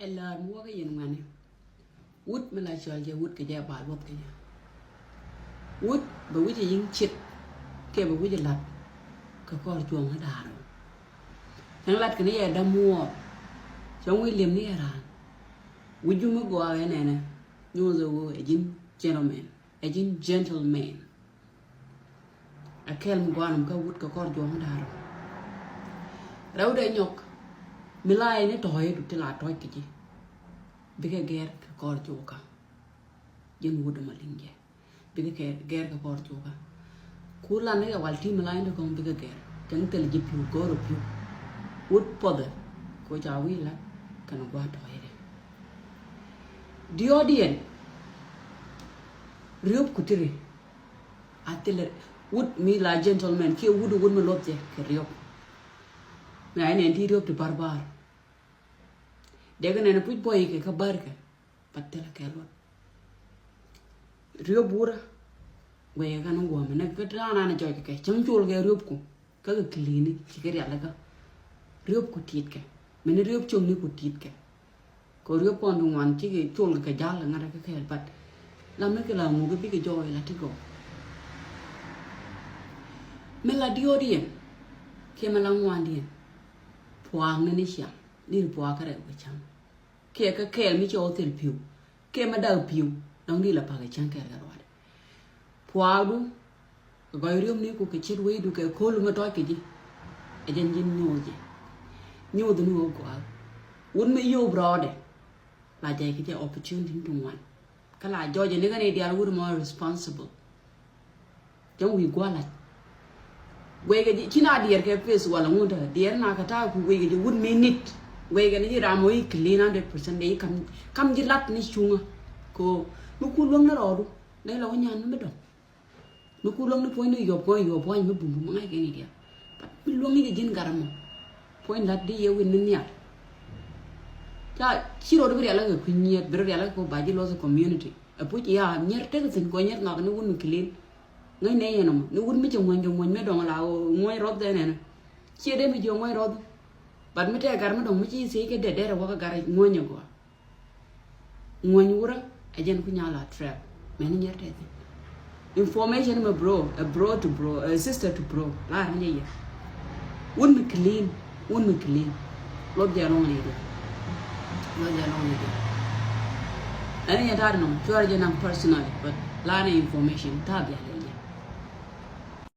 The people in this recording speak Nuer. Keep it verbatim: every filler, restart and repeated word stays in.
Ɛ läär mi wä kä yɛn ŋuɛ̈ni. Wut mi la cɔl jɛ wut kɛ jɛ ba luɔth kɛ jɛ. Wut bɛ wi̱cɛ yi̱ŋ ciet kɛ bɛ wi̱cɛ la̱t kɛ kɔr cuɔ̱ŋ kä da̱a̱r. Cäŋ la̱t kɛ ni yɛ däm muɔɔr. Cäŋ wi̱i̱ li̱em ni yɛ raan. Wi̱c jum mi gɔaa ɛ nɛnɛ. Nyuɔth ɛ ɣöö ɛ ji̱n gentleman, ɛ ji̱n gentleman. Ɛ kɛl mi gɔaa nɔm kä wut kɛ kɔr juɔ̱ŋ da̱a̱r. Rɛw dee nyɔk mi la yɛn i̱ tɔ̱ɔ̱c i̱ du ti la tɔ̱ɔ̱c kɛ ji̱. Bikɛ gɛr kɛ kɔr juɔ̱kä. Ji̱n wut ɛmɔ liŋ jɛ. Bikɛ gɛr kɛ kɔr juɔ̱kä. Ku lan ni kɛ wal ti mi la yɛn ti kɔŋ bikɛ gɛr. Cäŋ thil ji̱ pi̱w go̱o̱r ɔ pi̱w. Wut puɔthɛ. Ko ca wi̱i̱ la kɛn gua̱a̱ tɔ̱ɔ̱c i̱ dee. Diɔ̱ɔ̱diɛn. Riöp ku tiri. A thilɛ wut mi la gentleman kiɛ wut wut mi luɔth jɛ kɛ riöp. Mi a nɛn ti riöp ti barbar. Dee kɛ nɛn puc buɔy kɛ kä bär kɛ. But thilɛ kɛ luɔt. Riöp wurä. Guɛy kɛ kan guɔmɛ nɛ kä raan an jɔc kɛ cäŋ col kɛ riöp ku. Kä kɛ clinic ci kɛ rialikä. Riöp ku titkɛ. Mini riöp cöŋni ku titkɛ. Kɛ riöp kɔn ti ŋuan cikɛ col kɛ jal ŋa̱t kɛ kɛɛl, but la mi kɛ la ŋuk bikɛ jɔɔy la ti gɔw. Mi la diɔt yɛn kiɛ mi la ŋuan yɛn. Puaak ni ni ciaŋ ni puaak kɛ rɛw kɛ cäŋ. Kiɛ kɛ kɛɛl mi ci ɣɔw thil pi̱w kiɛ mi dak pi̱w. Dɔ̱ŋ di la pak kɛ cäŋ kɛɛl kɛ ruaadɛ. Puaakdu kɛ gɔy riömni ku kɛ ce̱t wecdu kɛ ko̱lu mi tɔc kɛ ji̱. Ɛ jɛn ji̱n nyuuth jɛ. Nyuuth ni wä gua̱a̱th. Wut mi yio̱o̱p rɔɔdɛ. La jay kɛ jɛ opportunity ni ti ŋuan. Kä la jɔɔcɛ ni kä ni diaal wut mɔ responsible. Jɛn wi̱i̱ gua̱a̱th lac. Guɛy kɛ ji̱ ci na diɛɛr kɛ face wala ŋun tɛ diɛɛr na kɛ ta̱a̱ ku guɛy kɛ ji̱ wut mi nit. Guɛy kɛ ni ji̱ ram mɔ i̱ clean hundred percent dee i̱ kam kam ji̱ lat ni cuŋä. Ko mi ku luäŋ ni rɔɔdu. Dee la wä nyan mi dɔ̱ŋ. Mi ku luäŋ ni puɔ̱ny ni yuɔp kɔn yuɔp puɔ̱ny mi bum bum ŋa̱c kɛn i̱ diaal. But mi luäŋ ni kɛ ji̱n gat ɛmɔ. Puɔ̱ny lat di yɛ win ni nhial. Ca ci rɔɔdu bi rialikä kɛ kui̱ nyiet bi rialikä kɛ ba ji̱ loth community. Ɛ puc ya nyier tek thin kɔ nyier nhɔk ni wun mi clean. Ŋäc nɛ yɛn ɔmɔ ni wun mi cɛ ŋuɔ̱ny kɛ ŋuɔ̱ny mi dɔŋ la ŋuɔ̱ny rɔth dɛn ɛn. Ciɛ dee mi jiɔ ŋuɔ̱ny rɔth. But mi tɛɛ gat mi dɔŋ mi ci thiec kɛ dɛdɛr ɛ wä kä gat ŋuɔ̱ny ɛ gɔaa. Ŋuɔ̱ny wurä ɛ jɛn ku nyal a trap. Mɛn nyier tek thin. Information mɛ bro, ɛ bro to bro, ɛ sister to bro. La ri nyɛ yɛ. Wun mi clean, wun mi clean. Lot jɛ lɔŋ ni diɛ. Lot jɛ lɔŋ ni diɛ. Ɛn yɛ tar nɔ, cuar jɛ naŋ personally, but la ni information, ta bia lɛ.